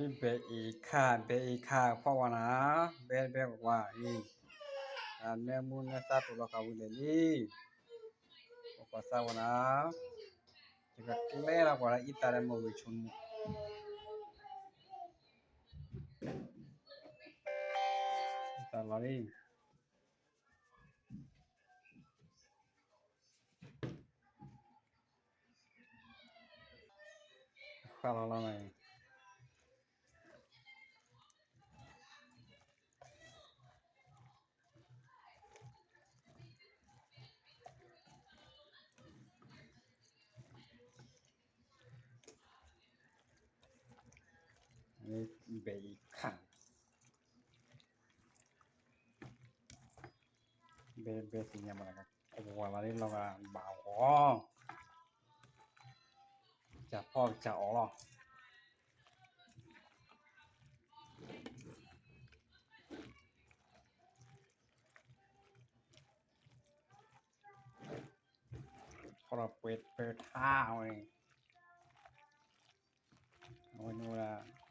ဒ်ဘဲအံၤခါ ဘဲအံၤခါဖီၣ်ဝဲနၤ, ဘဲဘဲကွၢ်အံၤ, အနဲမူနဲသၣ်တိၤလီၤဃာ်ဝံၤလဲၣ်လံ, ပကွၢ်စၢ်ဝဲနၤ, ယကကျဲလီၤကွၢ်လၢအံသၣ်ဒီးမ့ၢ်ဝံၤဆိမိၣ်, အံသၣ်လီၤလံ. ဃၣ်လီၤလီၤန့ၣ်, ဘဲအံၤခါ ဘဲဘဲသ့ၣ်ညါမး ကွၢ်လီၤလံလီၤဂာ်ဘၣ်ဂီၤ, ကစၢ်ဖီၣ်ကစၢ်အီၣ်လီၤ. ဖီၣ်ဒီးပှဲၤပၢၤထါဝဲ, အဝဲန့ၣ်ဝဲဒၣ်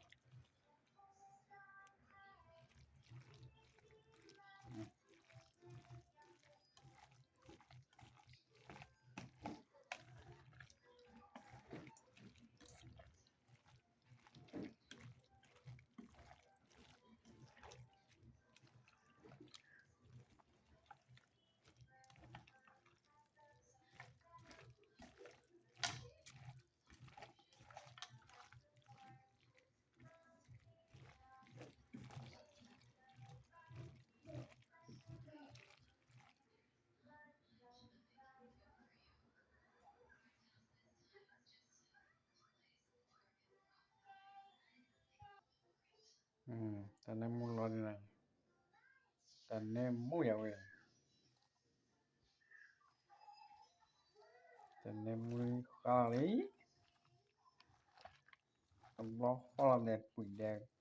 တၢ်နဲမူလီၤန့ၣ်, တၢ်နဲမူယၤဝဲ, တၢ်နဲမူဃါလီၤလံ, တဘျီဃီလီၤန့ၣ်ပှံၤဒဲး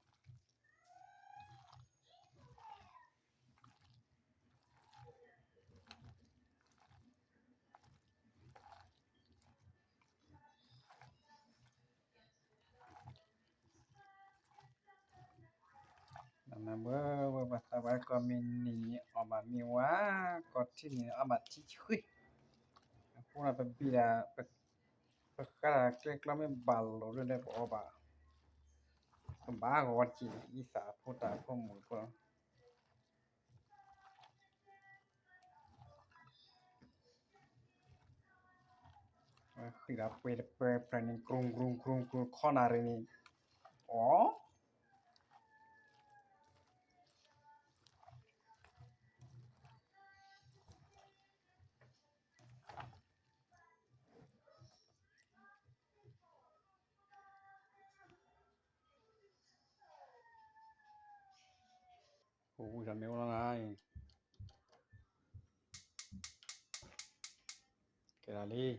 နဘၣ်ဝဲပှၤသးပှၢ်ကီၢ်မ့ၢ်နံၤအီၣ်ဘၣ်မ့ၢ်ဝါ, ကီၢ်ထံၣ်န့ၣ်အီၣ်ဘၣ်ထံဆှံ, အဃိဒီးပဘံၣ်ဒၣ်, ပဃၣ်ဒၣ်ကျဲကျီမ့ၢ်ဘၣ်လိာ်လၢပအီၣ်ဘၣ်, ကဘၣ်ဂီၤတက့ၢ်အံသၣ်အဖိတၢ်ဖိမုၣ်ဖိ ဃံးဒီးပှဲၤတပၢၤဖျၢၣ်န့ၣ် ကြူၢ်ကြူၢ်ကြူၢ်ကြူၢ် ခီနၣ်ရံၣ်န့ၣ် အိၣ် ပူၤဝံၤထီၣ်မ့ၢ်အိၣ်လီၤနၤ, ကဲဒၣ်လံ,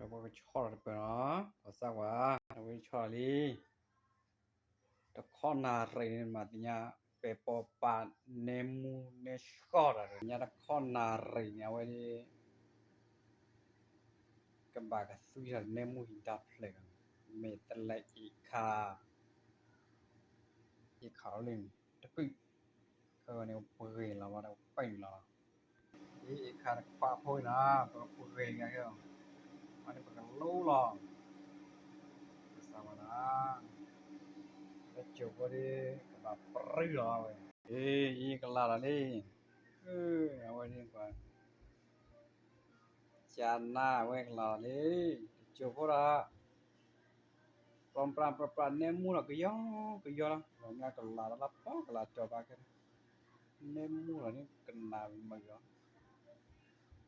အဝဲကဆီၣ်လီၤတပၢၤနီၤ, ပှၤသးပှၢ်, အဝဲဆီၣ်လီၤလံ, တခီနၣ်ရံၣ်န့ၣ်မၤသ့ၣ်ညါ, ပဲာ်ပိာ်ပာ်နဲမူနဲဆှီၣ်တၢ် ညါတခီနၣ်ရံၣ်န့ၣ် အဝဲ ကဘၣ်ကသွံထီၣ်နဲမူဟံၣ်တၢ်ဖျၢၣ်, မ့ၢ်တလဲၤအ့ၣ်ခါ, အ့ၣ်ခါလီၤလံ, တကုၢ်, ခဲအံၤန့ၣ်ပှ့ၤလီၤဝဲဒီးပှ့ၤလီၤလီၤ, အ့ၣ်ခါတခွးဖိအံၤနီၤ ပကပှ့ၤဂၤခဲအံၤ, အန့ၣ်ပကလူလီၤ, ပသးဝဲဒၣ်, လၢကၠိဖိဒီး ကဘၣ်ပြူလီၤဝဲ, အ့ၣ် အ့ၣ်ကလၤလီၤလံ, အဝဲဒၣ်ကွၢ် ကၠါနါဝဲကလၤလီၤလံ, တကၠိဖိဒီး, ပြပြပြပြနဲမူလီၤကယီကယီလီၤ, လီၤမ့ၢ်ကလၤလီၤလၢပီၢ်ကလၤကၠီဘၣ်ခဲ, နဲမူလီၤန့ၣ်ကနၣ်မုာ်လီ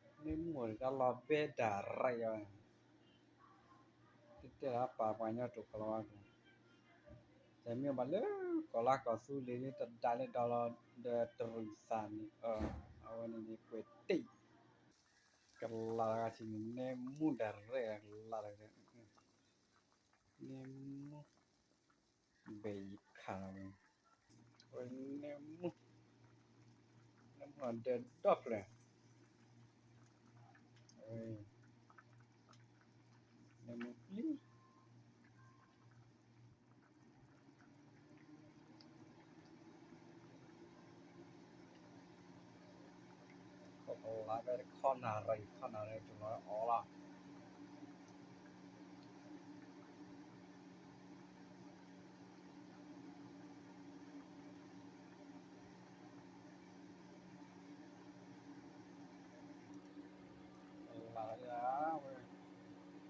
ၤ, နဲမူလီၤတၢ်လီၤဘဲဒၣ်ရဲၣ်လီၤ, တတဲလၢပာ်ပှၤကညီတိာ်ကလီၤဝါ, တမ့ၢ်ဘၣ်လၢကီၢ်လါကီၢ်သူလ့ၤန့ၣ် တဒါလၢဒီလီၤဒီးတရူးသးန့ၣ်, အဝဲန့ၣ်န့ၣ်ကွဲးတ့ၢ် ကလၤတဂၤဆံးန့ၣ် နဲမူဒၣ်ရဲၣ်ကလၤတဂၤ, နဲမူ, ဘဲယံၤခးလီၤ, ဝဲနဲမူ, နဲမူဒီးဒီဖျၢၣ်, ဝဲ, နဲမူပျံၤ တၢ် ဝဲတခီနၣ်ရံၣ် ခီနၣ်ရံၣ် တုၤလီၤအီၤလီၤ. လၢဝဲ ပီၢ်လံ ပီ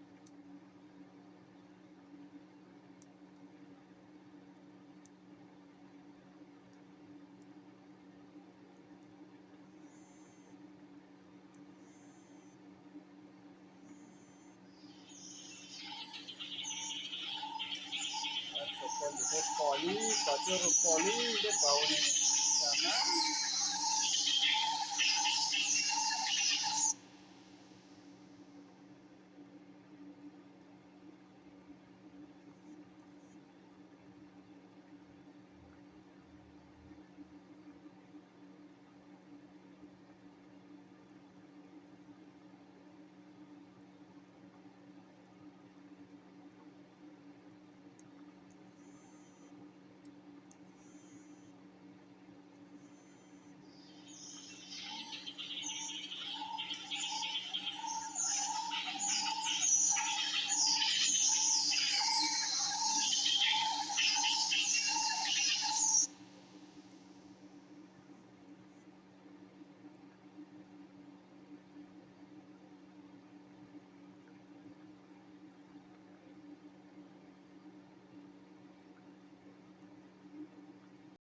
ၢ်ကၠိရိၤပီၢ်လံ လၢပှၤဝဲန့ၣ် တၢ်မၤ